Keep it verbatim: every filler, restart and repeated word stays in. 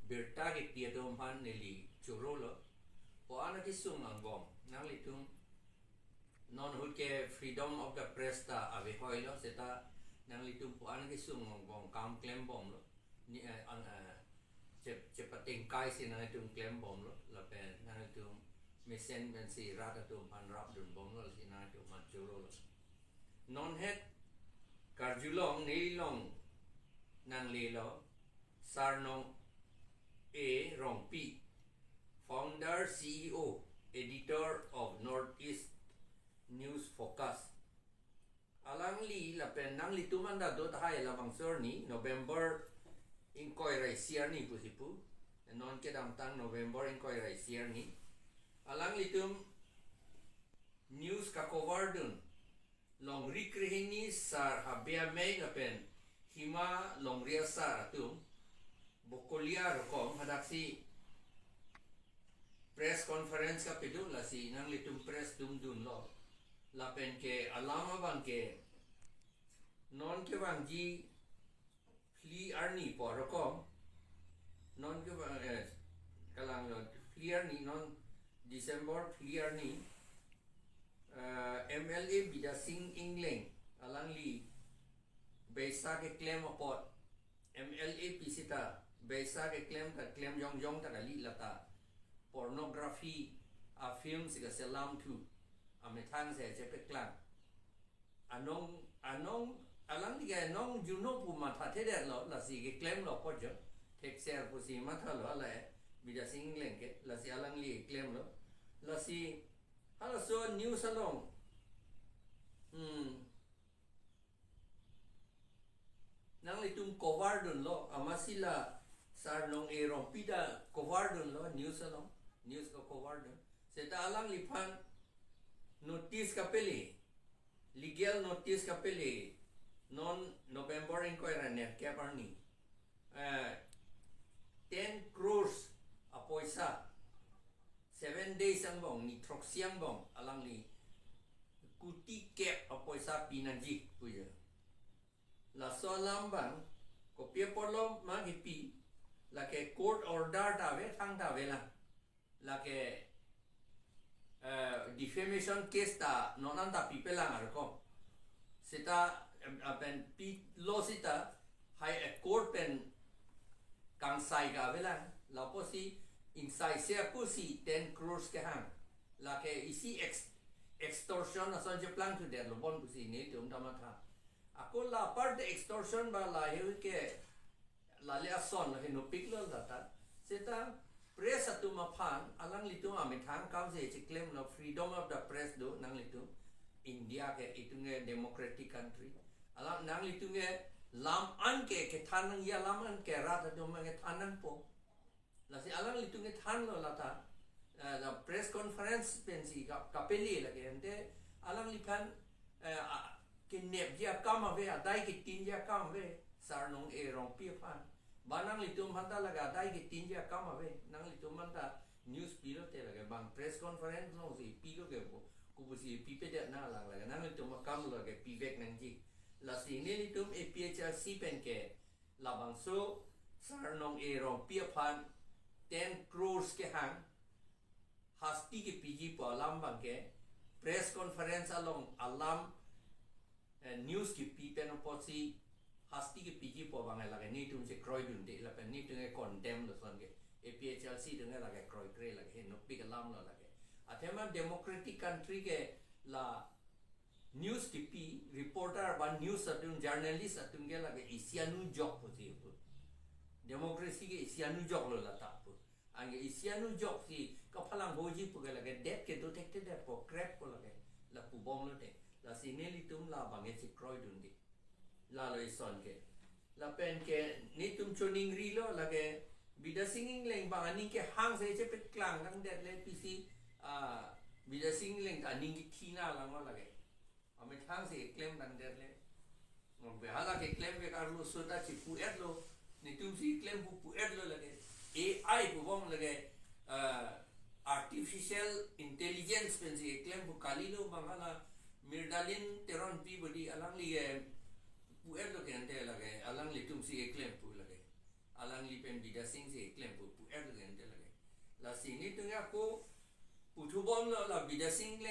birta kepi atum aphan neli chorolo. Ko-an akesung angbong nanglitum, non ahut ke freedom of the press ta avehoilo, seta nanglitum ko-an akesung angbong kam klembomlo. Ni, eh, ang, eh, chep-, chepatengkai si nanglitum klembomlo, lapen nanglitum mesen pensi rat atum aphan rapdunbomlo, si nanglitum aphan chorolo. Non het karjulong nelilong nanglelo, Sarnong A Rongpi, founder, C E O, editor of Northeast News Focus. Alangli lapen nanglitum anta do tahai labangso arni, November ingkoi ra isi arni pusi pu. Non kedamtang November ingkoi ra isi arni. Alanglitum news kacover dun, Longri Krehini Sar Habe Amei lapen Hima Longri Asar atum Bokolia rokom hadaksi press conference kapedun, lasi nanglitum press dungdunlo. Lapen ke alam abang ke non kevangji phli arni pu rokom, non ke, eh, kalanglo phli arni, non December phli arni, eh, M L A Bidya Sing Engleng alangli beisa keklem apot, M L A pi seta beisa keklem ta klem jongjong ta kali, lata pornography a-film si kaselam thu amethang si chepeklang. Anong, anong, alangli ke anong juno pu mathathedetlo, lasi keklemlo apot jo. Thekser pusi mathalo, alai Bidya Sing Engleng ke, lasi alangli klemlo. Lasi halaso news along, hmm, nanglitum cover dunlo, amatsi la Sarnong A Rongpi ta cover dunlo news along, news kacover dun. Seta alangliphan notice kapele, legal notice kapele, non November ingkoi ra nerkep arni, eh, ten crores apoisa, seven days angbong, ni throksi angbong alangli kuti kep apoisa pinangji puya. Laso alam abang kopi apotlo ma kipi, lake court order ta ave, thangta avelang. Lake, eh, defamation case ta non anta pipelang arko. Seta, em, apen pilo seta High Court pen kangsai ka avelang. Lapusi ingsai se apusi ten crores kehang. Lake isi ex-, extortion ason cheplang thudetlo bon pusi nelitum ta matha. Ako la aparte extortion ba la he ke lale ason la henopiklo lata. Seta press atum aphan alanglitum amethang kam si cheklemlo, freedom of the press do nanglitum. India ke itum ke democratic country. Alang nanglitum ke lam an ke kethan nangji, lam an ke rat atum kethan nangpo. Lasi alanglitum kethanlo lata, eh, la press conference pensi ka-, kapele lake ante alangliphan, eh, a, kenepji akam ave, adai ketinji akam ave, Sarnong A Rongpi aphan. Ba nanglitum aphanta lake adai ketinji akam ave, nanglitum aphanta news pilote lake, bang press conference alongsi pilo ke bo, kopusi pipedet nang lang lake, nanglitum akam lake pivek nangji. Lasi nelitum A P H L C pen ke labangso Sarnong A Rongpi aphan ten crores kehang, hasti kepiji pu alam abang ke, press conference along alam, eh, news kepi pen apotsi hasti kepiji pu abang lake nelitum chekroidunde lapen nelitum ke condemn lo ason ke, A P H L C atum ke lake kroikre, lake henopik alam lo lake. Athema democratic country ke la news kepi reporter ba news atum, journalist atum ke lake isi anujok pusi pu. Democracy ke isi anujok lo lata pu. Anke isi anujok si kaphalang hoji pu ke lake det ke do thekthedet po, krep po lake. La pubomlote. Lasi nelitum la abang ke chekroidunde. Lalo ison ke. Lapen ke nelitum choningrilo lake Bidya Sing Engleng abang aning kehang si chepeklang nangdetle pisi, ah, Bidya Sing Engleng ta aning kethi nanglang lake. Amethang si klem nangdetle. Ngombe hala keklemvek arloso ta chipu-etlo. Nelitum si klem pu pu-etlo lake. A I pubom lake, ah, artificial intelligence pensi klem pu kalilo abang hala Miralyn Teronpi bodi alangli ke pu-etlo ke ante lake, alanglitum si klem pu lake. alangli pen Bidya Sing si klempo pu-et lo ante lake. Lasi nelitum ako puthubomlo, la Bidya Sing le